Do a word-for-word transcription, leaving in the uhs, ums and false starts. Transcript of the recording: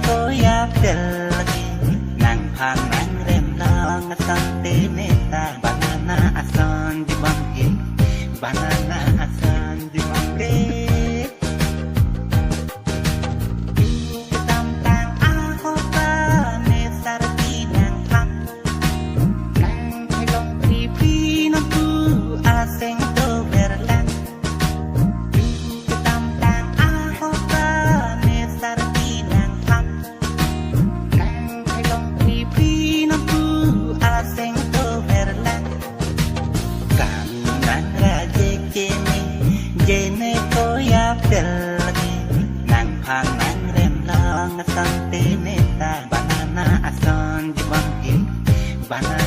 Koya tel lagi, nangphan nangrem long asonte meta, banana ason dibang he, banana ason dibang he. Kedamtang ahoba ne sarpi nangphan, nangthelong pipi nangpu aseng tover lang. Kedamtang ahoba ne sarpi nangphan, nangthelong pipi nangpu aseng tover lang. Kami nangraje keme, jene koya tel lagi, nangphan nangrem long asonte meta, banana ason dibang he, banana